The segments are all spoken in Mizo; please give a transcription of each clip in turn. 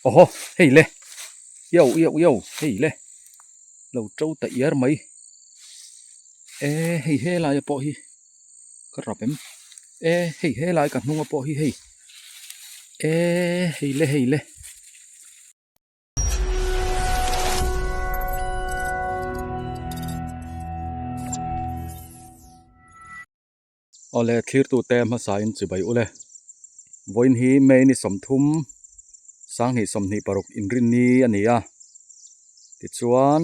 Awhaw hei le yo yo yo hei le lo to ta iar mai e hei helai a pawh hi ka rap em e hei helai ka hnung a pawh hi hei e hei le hei le. Awle thlirtute hmasain chibai ule. Vawiin hi May ni 30 2026 inrinni a ni a. Tichuan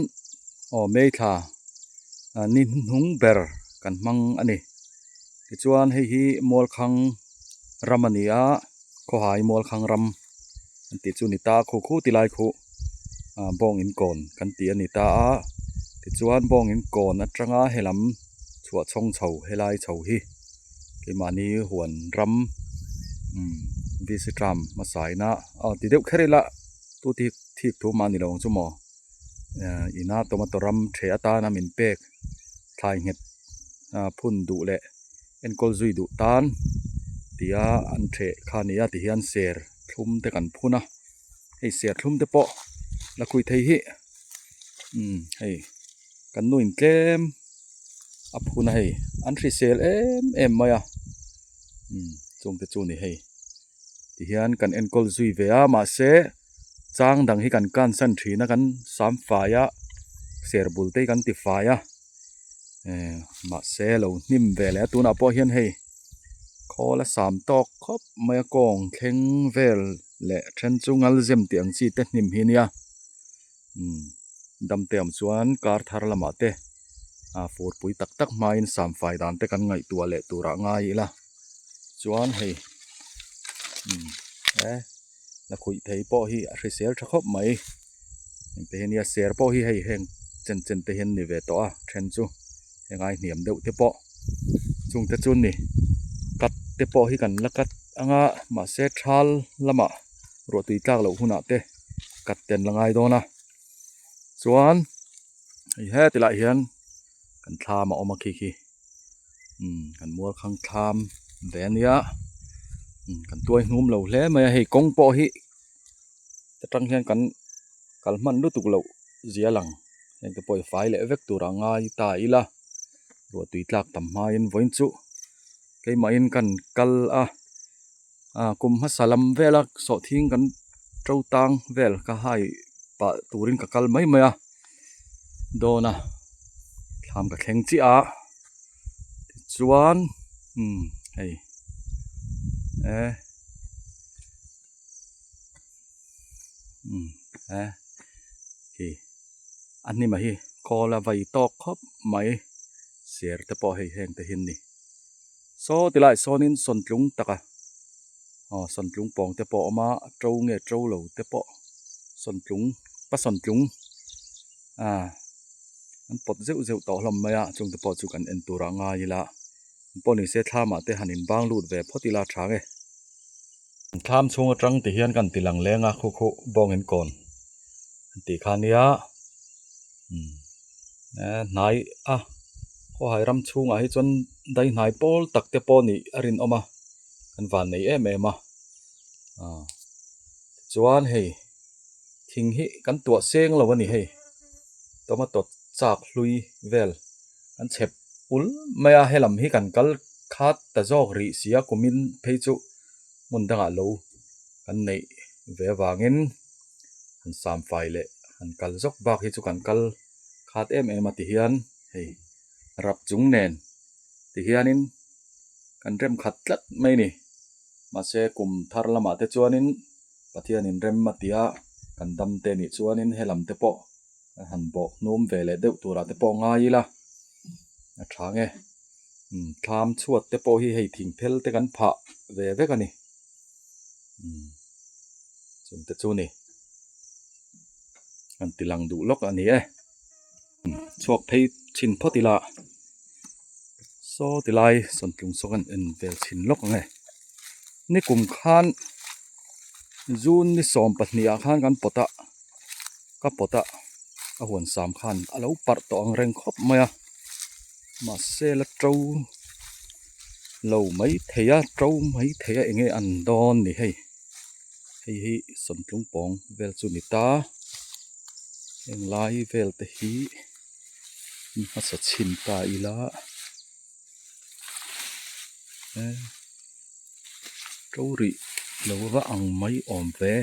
aw May thla ni hnung ber kan hmang a ni. Tichuan hei hi Mualkhang ram a ni a, Khawhai Mualkhang ram an tih chu a ni ta a, khu khu ti lai khuh bawng inkawn kan tih a ni ta a. Tichuan bawng inkawn atanga helam. Chhuah chhawng chho helai chho hi keimahni huan ram umm VC tram hmasa ina aw ti deuh kher ila tu thik thik thu mah ni lo ang chu maw ehh ina tomato ram ṭheh atana min pek thlai nghet ah phun duh leh enkawl zui duh tan tia an ṭheh kha a ni a ti hian ser thlum te kan phun a hei ser thlum te pawh la khui thei hi umm hei. Kan nu in tlem a phun a hei an hrisel em em mai a umm chung te chu ni hei tihian kan enkawl zui ve a mahse chang dang hi kan kan san thin a kan sam fai a ser bul te hi kan ti fai a eh mahse lo hnim ve leh a tunah pawh hian hei khawl a sam tawk khawp mai a kawng thleng vel leh then chu ngal zem tih ang chi te hnim hi ania. Umm damte awm chuan kar thar lamah te ah furpui tak tak hmain samfai dan te kan ngaihtuah leh turah ngai ila chuan hei umm e la khuih thei pawh hi a hrisel tha khawp mai engte hi nia ser pawh hi hei heng chen chen te hian ni ve tawh a then chu heng ai hniam deuh te pawh chung te chu ni cut te pawh hi kan la cut anga mahse thal lamah ruahtui tlak loh hunah te cut te an la ngai dawn a chuan hei heti lai hian kan thlam a awm a khi khi umm kan mual khang thlam ve a nia umm kan tuai hnum lo hle mai a hei kawng pawh hi ta tang hian kan kal hman lutuk loh zia lang heng te pawh hi fai leh vek tur a ngai ta ila ruahtui tlak tam hmain vawiin chu keimahin kan kal a. Ah kum hmasa lam vela sawhthing kan to tang vel ka hai pah turin ka kal mai mai a dawn a thlam ka thleng chiah a tichuan umm hei eh umm eh khi a hnim a hi khawl a vai tawk khawp mai ser te pawh hei heng te hi an ni. Saw ti lai sawnin sawntlung taka aw sawntlung pawng te pawh a awm a to nge to lo te pawh sawntlung pa sawntlung ah an pawt zeuh zeuh tawh hlawm mai a chung te pawh chu kan en tur ah ngai ila pawh ni se thlam ah te han in bang lut ve phawt ila tha nge. Thlam chhung atang ti hian kan ti lang leng a khu khu bawng in kawn an tih kha nia umm. Hnai a khawhai ram chhungah hi chuan dai hnai pawl tak te pawh nih a rinawm a kan van nei em em a ah tichuan hei thing hi kan tuah seng lo a ni hei tomato chak hlui vel kan chhep ul mai a helam hi kan kal khat ta zawk rih si a kumin phei chu hmun dangah lo kan neih ve avangin han samfai leh han kal zawk bak hi chu kan kal khat em em a ti hian hei rap chung nen ti hianin kan rem khat tlat mai a ni mahse kum thar lamah te chuanin Pathianin rem a ti a kan dam te nih chuanin helam te pawh kan han bawh hnum ve leh deuh turah te pawh ngai ila a tha nge umm thlam chhuat te pawh hi hei thing phel te kan phah ve vek a ni umm chung te chu ni an ti lang duh lawk a ni e chhuak phei chhin phawt ila saw ti lai sawntlung saw kan en vel chhin lawk ang e ni kum khan june ni 12 ah khan kan pawt a ka pawt a ka huan sam khan a lo parh tawh ang reng khawp mai a mahse la to lo mai thei a to mai thei a eng nge an dawn ni hei. Hei hi sawntlung pawng vel chu ni ta. Heng lai vel te hi in hmasa chhin ta ila eh to rih lo va ang mai awm ve.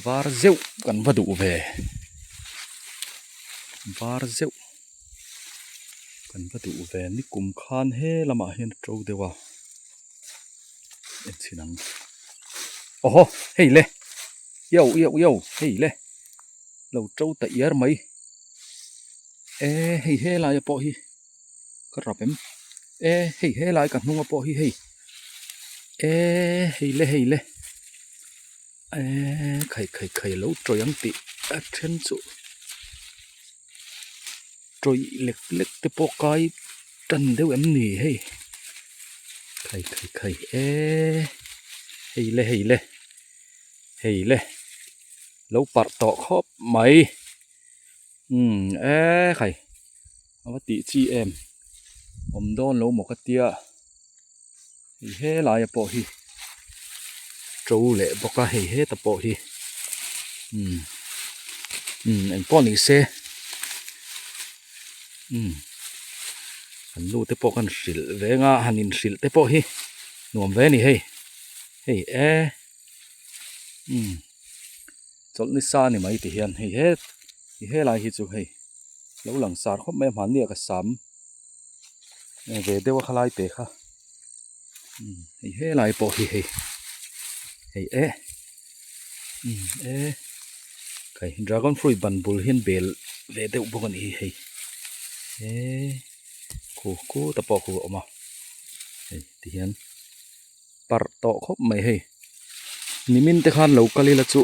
Var zeuh kan va duh ve. Var zeuh kan va duh ve. Nikum khan he lamah hian a to deuh a. En chhin ang. Awhaw hei le yo yo yo hei le lo to ta iar mai. E hei he laia pawh hi ka rap em. E hei he lai ka hnunga pawh hi hei e hei le hei le e khai khai khai lo tawih ang tih a then chu tawih lek lek te pawh kai tan deuh em ni hei khai khai khai e hei le hei le hei le lo parh tawh khawp mai. Umm e khai a va tih chi em awm dawn lo maw ka tia hei he laia pawh hi to leh bawk a hei heta pawh hi umm umm engpawh ni se umm an nu te pawh khan hrilh veng a han inhrilh te pawh hi nuam ve a ni hei hei e umm. Chawlh ni sa a ni mai ti hian hei he i helai hi chu hei lo lang sar khawp mai a hmanni ah ka sam ve deuh a khalai te kha umm hei helai pawh hi hei hei eh umm eh hei dragon fruit ban bul hian bel ve deuh bawk a ni hi hei eh khu khu ta pawh khu a awm a hei ti hian. Parh tawh khawp mai hei. Nimin te khan lo kal ila chu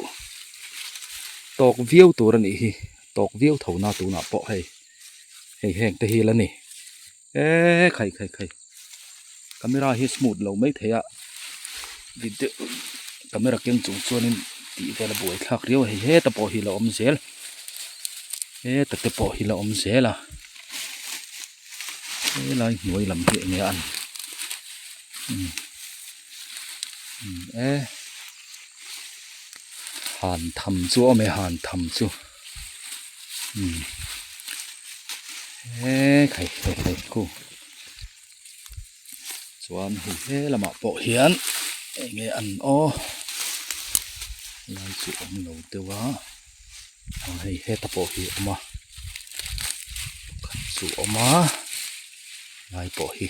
tawk viau tur a nih hi. Tawk viau tho na tunah pawh hei. Hei heng te hi la ni. Eee khai khai khai. Camera hi smooth lo mai thei a. Video camera keng chung chuanin tih vel a buai thlak riau a hei. Heta pawh hi la awm zel. Heta te pawh hi la awm zel a. Helai hnuai lam hi enge a an umm e han tham chu a awm e han tham chu umm e khai khai khai khu chuan hei he lamah pawh hian enge an aw lai chu awm lo deuh a. Aw hei heta pawh hi a awm a pakhat chu a awm a lai pawh hi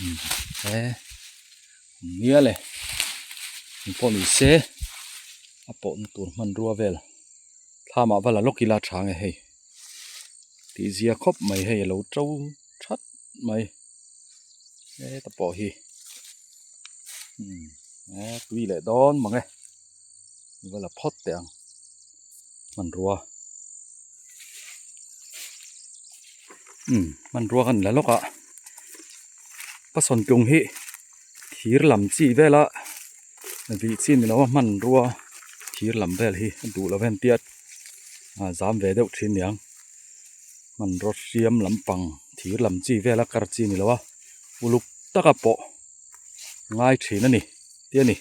umm he awm mial e engpawh ni se a pawhna tur hmanrua vel thlam ah va la lawk ila a tha ang e hei tih zia khawp mai hei a lo to that mai heta pawh hi umm he tui leh dawn mang e. Va la phawt teh ang hmanrua umm hmanrua kan la lawk a pasawntlung hi thir lam chi vela vih chi ni lo a hmanrua thir lam vel hi a duh lo a entir a zam ve deuh thin niang hmanraw hriam lampang thir lam chi vela kar chi ni lo a uluk taka pawh. ngai thin a ni tih a ni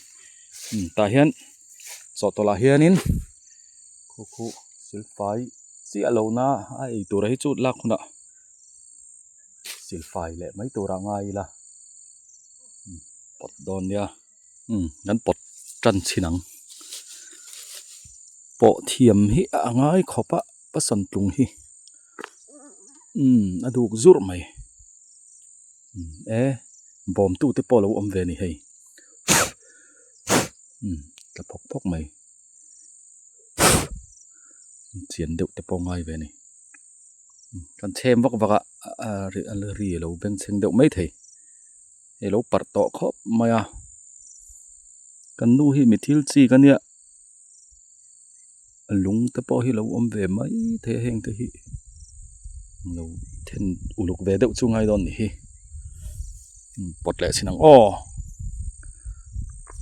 tah hian chawhtawlh ah hianin khu khu silfai chiah lo na a ei tur hi chu lak hunah silfai leh mai turah ngai ila pawt dawn nia umm kan pawt tan chhin ang pawh thiam hi a ngai khawp a pasawntlung hi umm a duk zurh mai. E bawm tu te pawh a lo awm ve a ni hei umm tla phawk phawk mai chian deuh te pawh a ngai ve a ni kan chhem vak vak a a ri a lo bengchheng deuh mai thei hei lo parh tawh khawp mai a kan nu hi mi thil chik a nia lung te pawh hi lo awm ve mai thei a heng te hi lo then uluk ve deuh chu ngai dawn nih hi pawt leh chin ang aw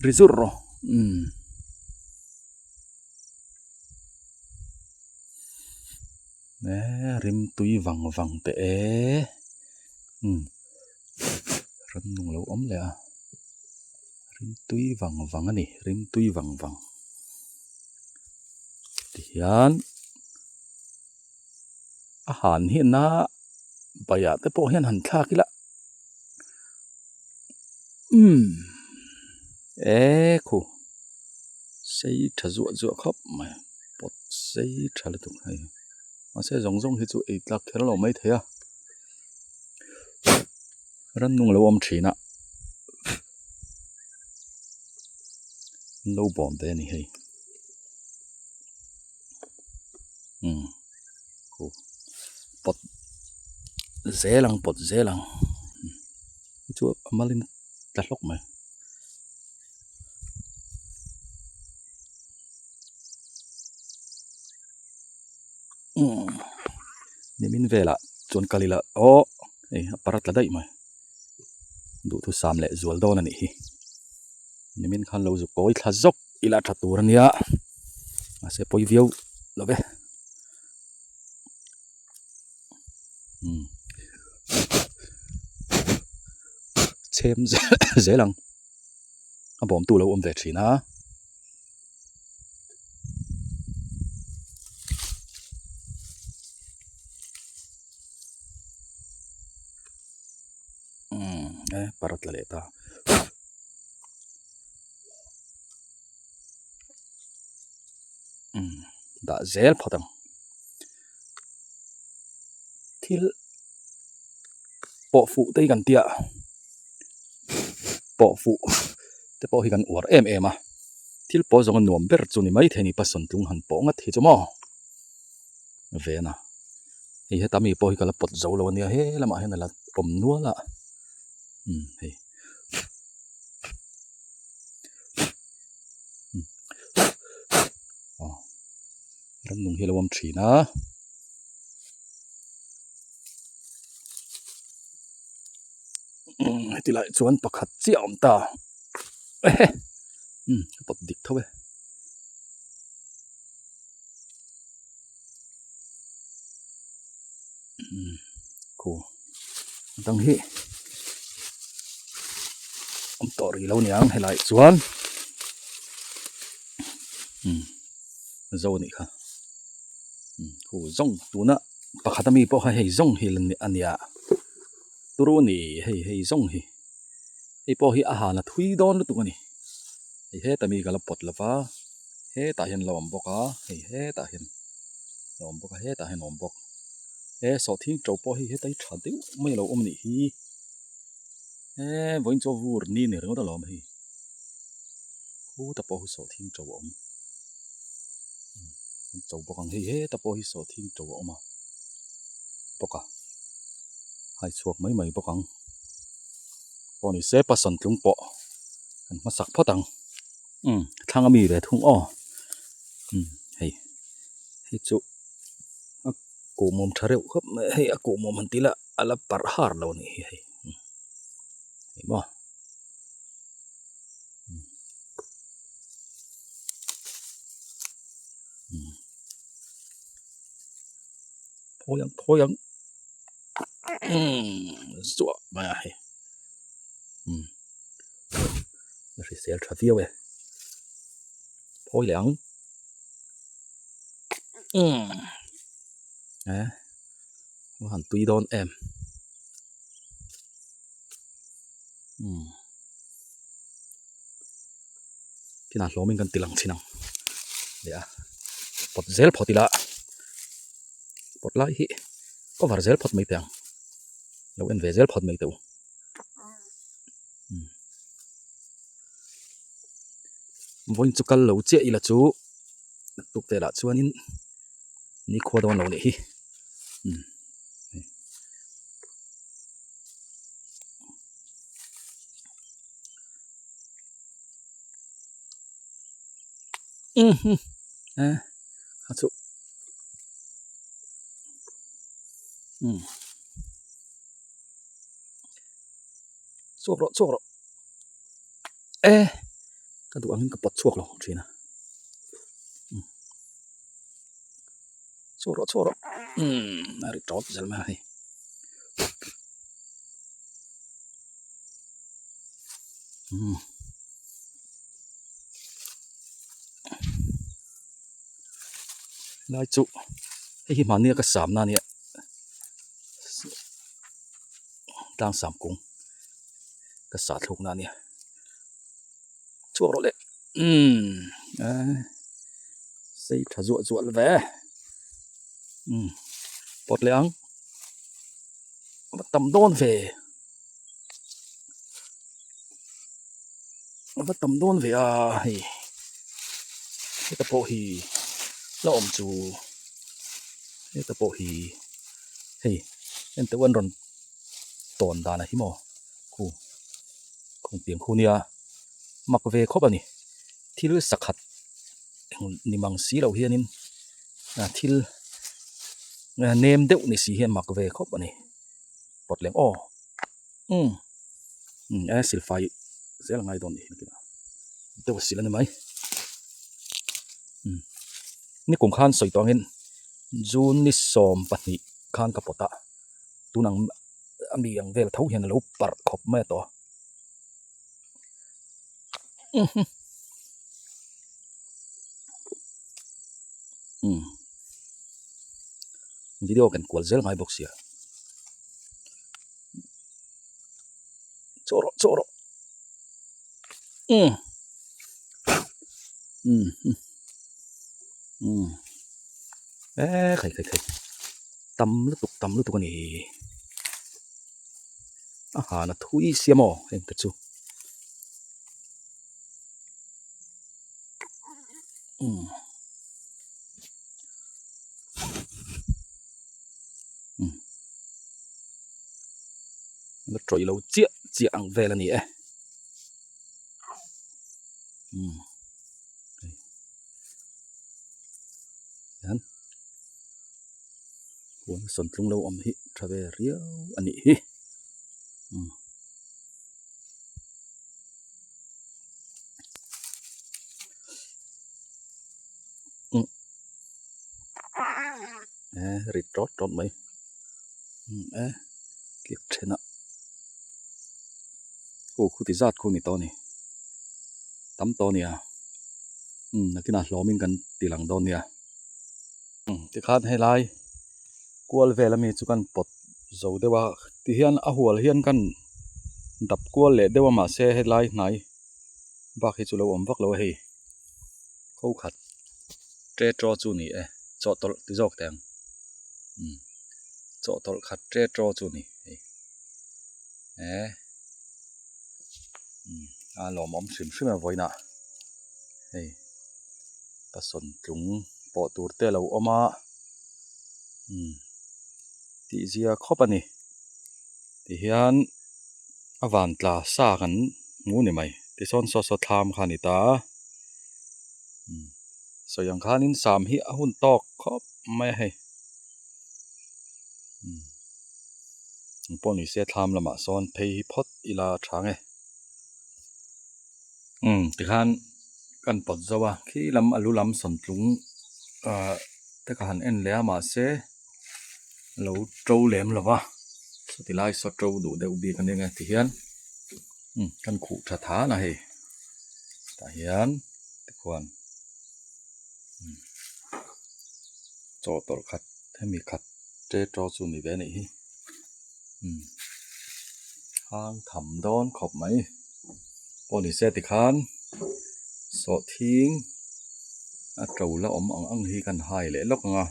ri zur rawh umm e rim tui vang vang teh e umm rannung lo awm leh a. Rimtui vang vang a ni rimtui vang vang tihian a han hi na baiah te pawh hian han thlak ila umm e khu sei tha zuah zuah khawp mai pawt sei tha lutuk hei mahse zawng zawng hi chu ei tlak kher lo mai thei a rannung a lo awm thin a an lo bawm ve a ni hei umm khu pawt zel ang pawt zel ang hei chu a malin tla hlawk mai. Umm nimin velah chuan kal ila aw hei a par a tla daih mai duhthusam leh zual dawn a nih hi nimin khan lo zu kawi thla zawk ila tha tur a nia mahse pawi viau lo ve umm chhem zel ang a bawmtu lo awm ve thin a. Umm e par a tla leh ta umm dah zel phawt ang thil pawh fuh te hi kan tia pawh fuh te pawh hi kan uar em em a thil pawh zawng a nuam ber chu ni maithei ni passawn tlung han pawh ngat hi chu maw ven a hei heta mi pawh hi ka la pawt zo lo a nia he lamah hian a la awm nual a umm hei aw rannung hi a lo awm thin a. Heti lai chuan pakhat chiah a awm ta ehe umm ka pawt dik tho e umm khu a dang hi awm tawh rih lo niang helaiah chuan umm zo a nih kha umm khu zawng tuna pakhat ami pawh kha hei zawng hi a nia turu ni hei hei zawng hi hei pawh hi a hana thui dawn lutuk a ni hei heta mi ka la pawt lova hetah hian a lo awm bawk a hei hetah hian a lo awm bawk a hetah hian a awm bawk he sawhthing to pawh hi heta hi tha deuh mai a lo awm a nih hi he vawiin chu a vur ni ni ringawt alawm hei khuta pawh hi sawhthing to a awm. An cho bawk ang hei heta pawh hi sawhthing to a awm a bawk a hai chhuak mai mai bawk ang pawh ni se passawn tlung pawh kan hmasak phawt ang umm thlang ami ve thung aw umm hei hei chu a kuhmawm tha reuh khawp mai hei a kuhmawm han tih lah a la parh har lo a nih hi hei hei maw. Phawi ang phawi ang umm zuah mai a hei umm a hrisel tha viau e phawi leh ang umm e a han tui dawn em. Umm kinah hlawmin kan ti lang thin ang leh a pawt zel phawt ila pawt lai hi cover zel phawt mai teh ang lo en ve zel phawt mai teh u umm vawiin chu kal lo chiah ila chu naktuk velah chuanin nikhua dawn lo nih hi umm. Eh a chu umm chhuak rawh chhuak rawh eh ka duh angin ka pawt chhuak lo thin a chhuak rawh chhuak rawh umm a ri tawp zel mai a hei umm. Lai chu hei hi mahnia ka samna a nia tlang sam kung ka sah thlukna a nia chhuak rawh le umm sei tha zuah zuah ve umm pawt leh ang a tam dawn ve a va tam dawn ve a hei heta pawh hi la awm chu heta pawh hi hei enteh an rawn tawn dan a hi maw khu khung piang khu nia mak ve khawp a ni thil sakhat eng ni mang si loh hianin thil nem deuh ni si hian mak ve khawp a ni pawt lem aw umm umm e silfai zel a ngai dawn nih hi deuh a sil a ni mai umm nikum khan sawi tawh angin june ni 12 khan ka pawt a tun ang a mi ang vel tho hian a lo parh khawp mai a tawh umm video kan kual zel ngai bawk sia chaw rawh chaw rawh umm umm umm e khai khai khai tam lutuk tam lutuk a ni a hana thui sia maw heng te chu umm umm la tawih lo chiah chiah ang vel a ni e umm hian huan sawntlung lo awm hi tha ve riau a nih hi umm. E rit tawt tawt mai e tliak then a aw khuti zat khu ni tawh a ni tam tawh a ni a umm nakinah hlawmin kan ti lang dawn nia tikhan helai kual vel ami chu kan pawt zo deuh a tihian a hual hian kan dap kual leh deuh a mahse helai hnai bak hi chu lo awm vak lo a hei kho khat tre traw chu ni e chawhtawlh ti zawk teh ang umm chawhtawlh khat tre traw chu ni hei e umm a lawmawm hrim hrim a vawiinah hei pasawntlung pawh tur te a lo awm a umm tih zia khawp a ni tihian a van tla sa kan hmu ni mai tisawn saw saw thlam kha a ni ta a umm sawi ang khanin sam hi a hun tawk khawp mai a hei umm engpawh ni se thlam lamah sawn phei hi phawt ila a tha nge umm tikhan kan pawt zo a khi lam a lu lam sawntlung ah te ka han en leh a mahse lo to lem lo va sawti lai saw to duh deuh bik a nia nge tihian umm kan khuh tha than a hei tah hian tikhuan umm chawhtawlh khat hemi khat te to chu ni ve a nih hi umm hang tham dawn khawp mai pawh ni se tikhan sawhthing a to la awm ang ang hi kan hai leh lawk ang a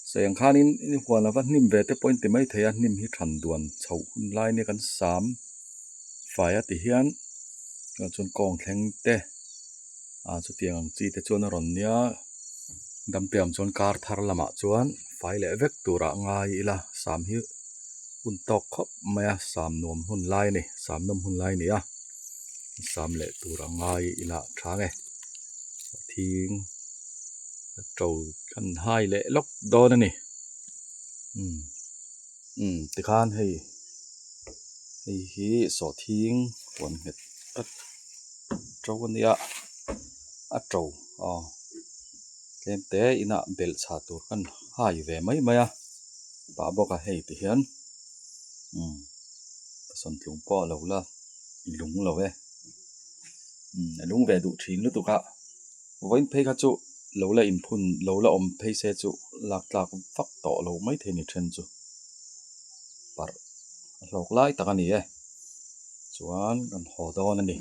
sawi ang khanin huan ava hnim ve te pawh in ti mai thei a hnim hi than duan chhoh hun lai nia kan sam fai a ti hian chuan chuan kawng thleng te ah chutiang ang chi te chuan a rawn nia dampiam chuan kar thar lamah chuan fai leh vek turah ngai ila sam hi hun tawk khawp mai a sam nuam hun lai a ni sam nawm hun lai a ni a sam leh tur a ngai ila tha nge thing to kan hai leh lawk dawn a ni umm umm tikhan hei hei hi sawhthing huan nghet tak to a nia a to aw tlem te inah belh chhah tur kan hai ve mai mai a pah bawk a hei ti hian umm sawntlung pawh a lo la lung lo e umm a lung ve duh thin lutuk a vawiin phei kha chu. Lo la inphun lo la awm phei se chu lak tlak vak tawh lo mai thei ni then chu parh a hlawk lai tak a ni e chuan kan haw dawn a ni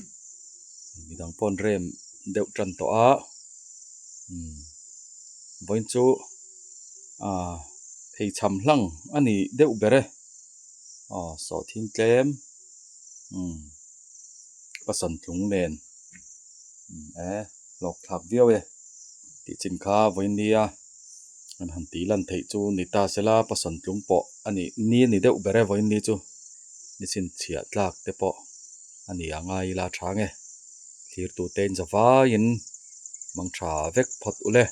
midang pawh an rem deuh tan tawh a umm vawiin chu ah pheichham hlang a ni deuh ber e aw sawhthing tlem umm pasawntlung nen e hlawk thlak viau e tih chin kha vawiin nia an han tih lan theih chu ni ta sela pasawntlung pawh a nih ni a ni deuh ber e vawiin ni chu ni chhinchhiah tlak te pawh a ni a ngai ila a tha nge thlir tute in za vaiin mang tha vek phawt ule.